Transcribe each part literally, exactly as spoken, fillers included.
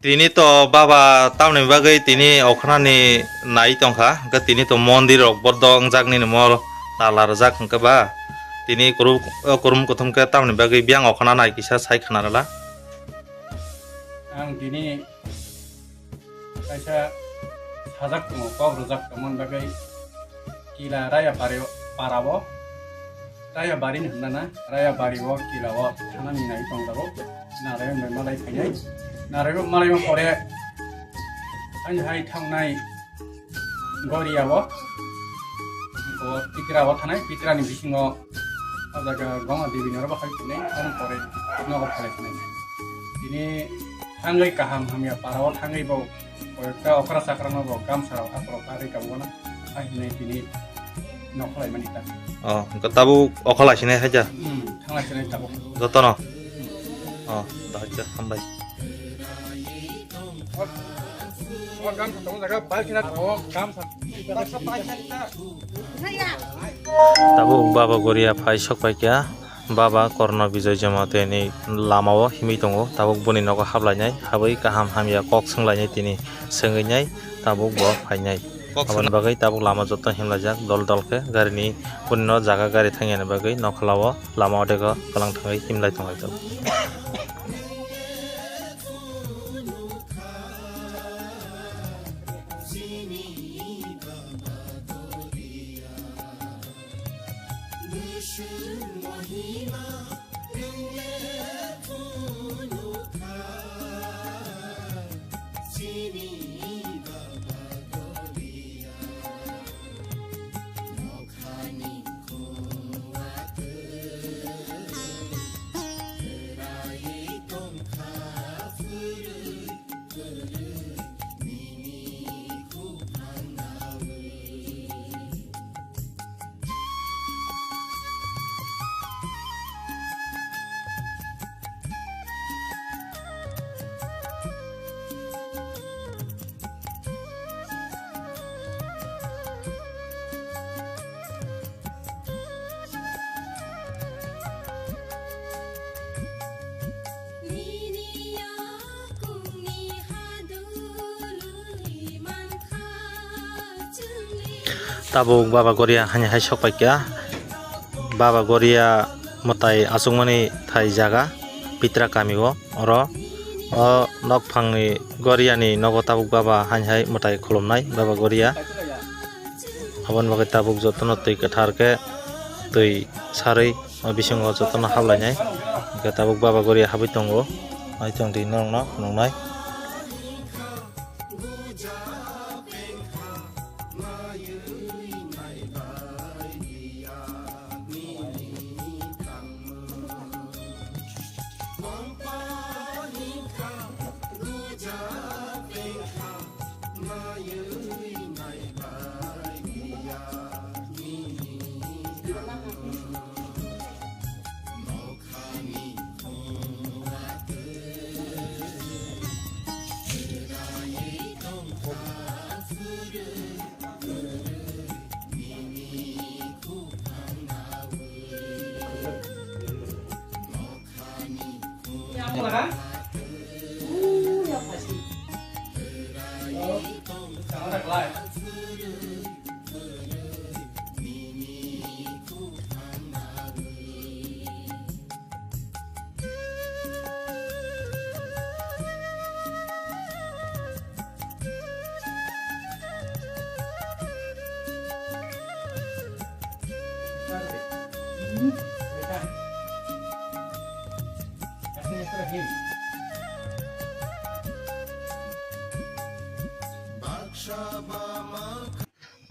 Tini to baba tamni bagwi tini okhnani nai tongkha, hwnkhe tini to mondir rok bodo wngjak nini mol tala rwjak hwnkhe ba tini kurum, kurum kuthum khe tamni bagwi biyang okhna nai kisa sai khna rwla. Ang tini kaisa sajak tongo, kok rwjak tongmani bagwi kila raya pari, parao, raya bari ni hwnna na, raya bari o kila o thanani nai tongjago. Narayok bai malai phainai, narayok malai ma pore ani hai thangnai goria o, o pitra o thanai, pitra ni bisingo o jaga goma debi ni oro bahai phainai, ani pore nogo phalai phainai. Tini thangwi kaham hamya para o thangwi bo koyekta okra chakra no bo gamsa rok aphuru bagwi tabukno hai hinwi tini nokholai mani ta. Oh, hwnkhe tabuk okholai sinai haja? Hmm, thanglai sinai tabuk. Jotono? Oh, dahai khe hambai. O, o gamsa tongo jaga, bike na tongo, gamsa. Tabuk baba goria phai sok pai kha. Baba Korno Bijoy Jamatia ni lama o himwi tongo, tabuk boni nogo hablainai, habwi kaham hamya kok swnglainai tini swngwi nai tabuk bo phainai. Kok aboni swng- bagwi tabuk lama joto himlaijak dol dol khe, gari ni boni no jaga gari thangya ni bagwi nokhola o lama o dego kwlang thangwi himlai tonglai tongo. Tabuk Baba Goria hani hai sok pai kha. Baba Goria mwtai achukmani thai jaga Pitra kami o. Oro o nok phangni Goria ni nogo tabuk Baba hani hai mwtai khulumnai Baba Goria. Aboni bagwi tabuk jotono twi kwthar khe twi sarwi o bisingo jotono hablainai. Hwnkhe tabuk Baba Goria habwi tongo. Hai tong di norokno phunuknai.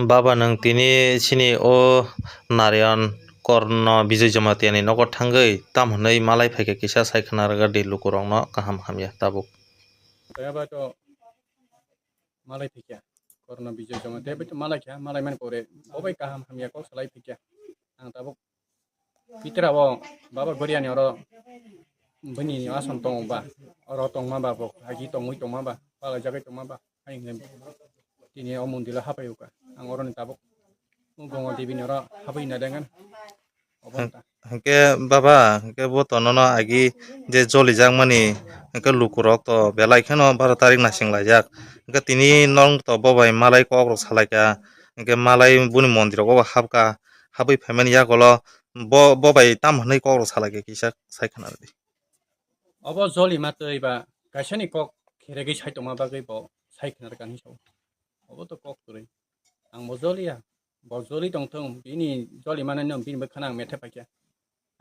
Baba, nwng tini chini o Narayan Korno Bijoy Jamatia ni nogo thangwi tam hwnwi malai phaikha, kisa sai khna rwgadi lukurokno kaham hamya tabuk. Tei bai to malai phaikha, Korno Bijoy Jamatia bai to malai kha, malai mani pore bo bai kaham hamya kok salai phaikha. Ang tabuk Pitra o Baba Goria ni oro bini ason tongo ba, oro tongma ba bo, agi tongwi tongma ba, palai jagwi tongma ba, hai hwnwi tini o mondilo hapai uka. Ang oroni tabuk Gongo Devi ni oro hapai na dengan. Obo ta. Hwnkhe baba, hwnkhe bo to nono agi je jolijakmani, hwnkhe lukurok to belai kheno baro tarik nasing laijak. Hwnkhe tini nong to bo bai malai kokrok salaikha, hwnkhe malai boni mondirogo bo hapkha, habwi phaimani yagulo bo, bo bai tamo hwnwi kokrok salaikha kisa sai khna rwdi. Obo jolima twi ba kaisani kok kheregwi sai tongma bagwi bo sai khna rwkha hinwi sao. Obo to kok kwrwi. Ang bo joliya. Bo joli tongthung, bini joli manwi no bini bwkhano ang methe paikha.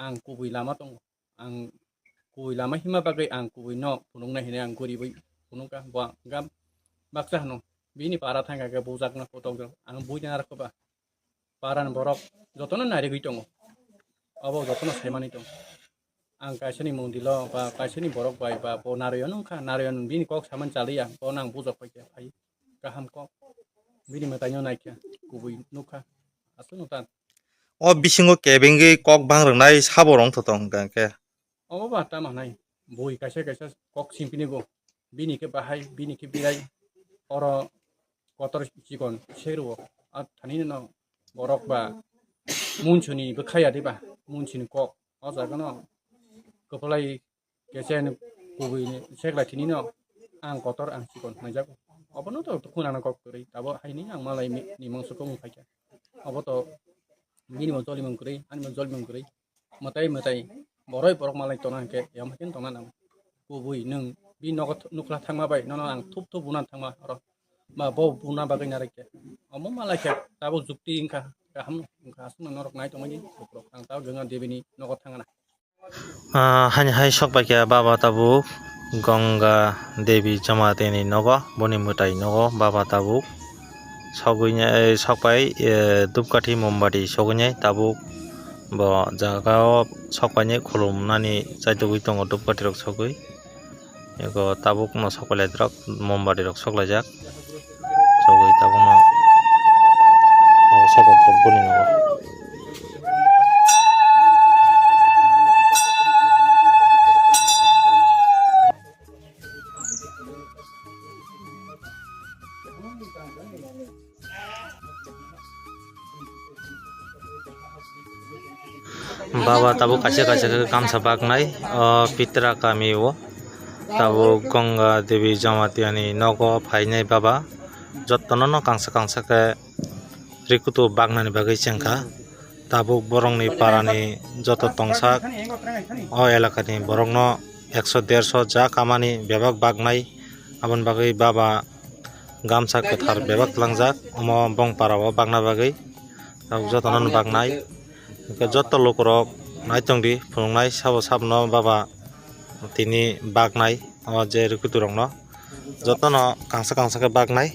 Ang kubui lama tongo. Ang kubui lama hima bagwi ang kubui no phunuknai hinwi ang guribwi phunukha. Bo ang baksa hwno. Bini para thangkha khe bujakno photok jok. Ang buina narwkha ba. Parani borok jotono narigwi tongo. Obo jotono saimani tongo. Ang kaisani mondilo ba kaisani borok bai ba bo Narayan wngkha, Narayan bini kok samani chaliya, bono ang bujok paikha, phai kaham kok. Bini mwtaino naikha, kubui nukha, aswkno ta. O bisingo kebengwi kok bang rwnai sabo rwngthoto hwnkha khe. Obo ba tamo hwnai, bui kaisa kaisa kok simpini go, bini khe bahai, bini khe birai, oro kotor chikon serwo, a thanino borok ba munsuni bwkhaya diba, munsuni kok, o jagano kwplai kesen kubui seklai thinino ang kotor ang chikon hwnjago. Obono to khunana kok kwrwi, abo haini ang malai ni mangso kok wng phaikha. Obo to bini bo jolimung kwrwi, ani bo jolimung kwrwi. Mwtai mwtai boroi borok malai tona hwnkhe yam haikhe tongna nango. Kubui nwng bini nogo th-, nukla thangma bai nono ang thup thup buna thangma oro. Ba bo buna bagwi narwk khe. Omo malai khe tabuk jukti wngkha, kaham wngkha, aswkno norok nai tongmani lukurok. Ang tabuk Ganga Devi ni nogo thangna. Ah, hani hai sok pai khe baba tabuk Ganga Devi Jamati ni nogo, boni mwtai nogo baba tabuk sogwi nai, eh, sok pai, eh, dhupkathi mombati sogwi nai tabuk bo jaga o sok pai nai khulum nani chaitugwi tongo dhupkathi rok sogwi. Ego tabuk no sok pai lai rok mombati rok sok laijak. Sogwi tabuk no o sok pai rok boni nogo. Baba tabuk kaisa kaisa khe kamsa baknai o Pitra kami o tabuk Ganga Devi Jamatia ni nogo phainai baba jottono no kangsa kangsa khe rikutu baknani bagwi chengkha. Tabuk borokni parani joto tongsak o elakani borokno ekso derso ja kamani bebak baknai. Aboni bagwi baba gamsa kwthar bebak tlangjak omo bongpara o bakna bagwi. Tabuk jotono no baknai. Hwnkhe joto lukurok naitongdi phunuknai sabo sabono baba tini baknai o je rikuturokno jotono kangsa kangsa khe baknai.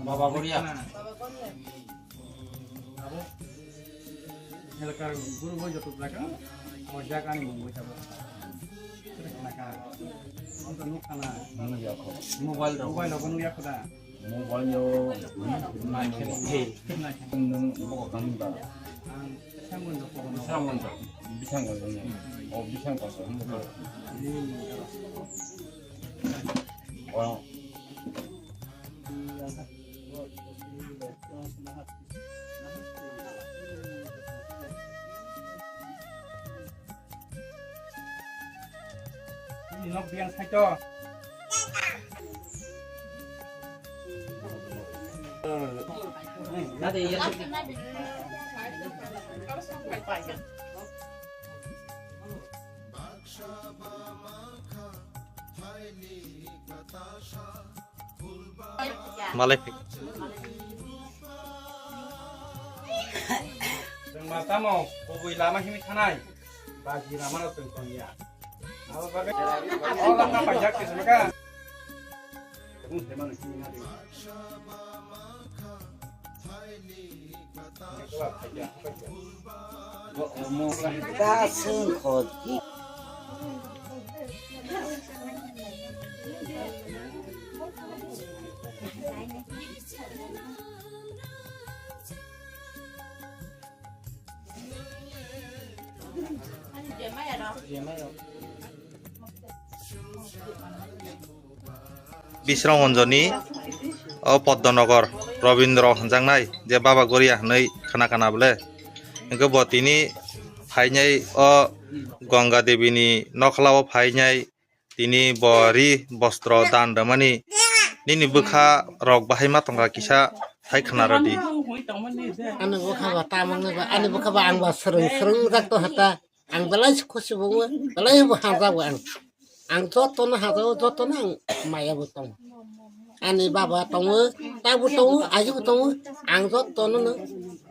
Baba Goria. Abo elakar guru bo joto jaga, o jaga ni mungwi sabo. Naka, o to nuk kana. Mobile rok. Mobile rok nuk yakho da. Mobile yo, nai khe, hey. Nung bo kami ba. Ang bisang gon do. Bisang gon do. Bisang gon do. O bisang gon do. Hmm. O. Nok biang saito. Malai phik. Chwng ma tamo kubui lama himwi thanai. Baji lama no chwng tongya. Abo bagwi o lama paijak se sumaka. Bisrang Anjani o Poddonogar Robindro hwnjaknai je Baba Goria hwnwi khna khna bwle. Hwnkhe bo tini phainai o Ganga Devi ni nokhlao phainai tini bo ri bostro dan rwmani nini bwkha rok bahai ma tongkha kisa hai khna rwdi. Ani bwkha ba tamang ni ba, ani bwkha ba ang ba swrwng swrwng jak to hata. Ang belai se khusi bongo, belai bo hamjak bo ang. Ang jotono hamjak, jotono ang maya bo tongo. Ani baba tongo, ta bo tongo, aji bo tongo. Ang jotono no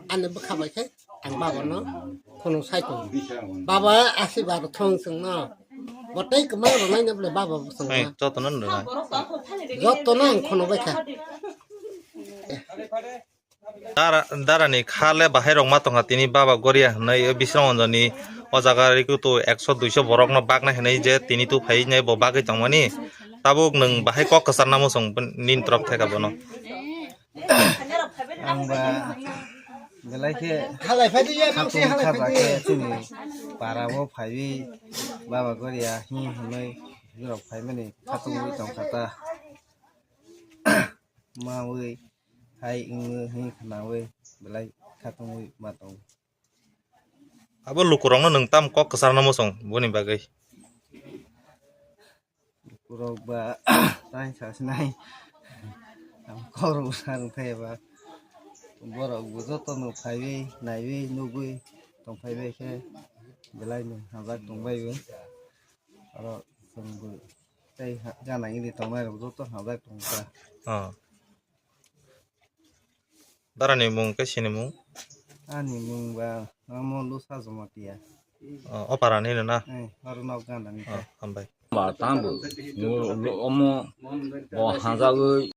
ani bwkha bai khe ang baba no khunu sai tongo. Baba asirbad thong chwng no. Bo tei kwma rwnai no bole baba bo chwng Hai, no. Jotono no rwnai. Jotono ang khunu bai kha. Dara, darani kha le bahai rok ma tongkha tini Baba Goria hwnwi, o Bisrang Anjani o jaga rikutu ekso duiso borok no baknai hwnwi je tini tu phai nai bo bagwi tongmani. Tabuk nwng bahai kok kwchar namo chwng nini torop theka bono. Ang ba belai khe khatung khaja khe chini para o phaiwi Baba Goria hi hwnwi rok phaimani khatungwi tongkha ta. Mawi hai wngwi hwnwi khwnawi belai khatungwi ma tongo. Abo lukurokno nwng tamo kok kwcharno muchung boni bagwi? Lukurok ba tai sasinai ang kok rwsa rwkhe ba borok bo jotono phaiwi naiwi nugwi tongphaibai khe belai nwng hamjak tongbaio. Oro chwngbo tei ha-, gana gini tongnai rok joto hamjak tongkha. Oh. Darani mung khe sini mung? Ani mung ba omo Lusa Jamatia. Oh, o parani no na? Eh, oro nok gana ni. Oh, hambai. Ba tambo, omo bo hamjagwi.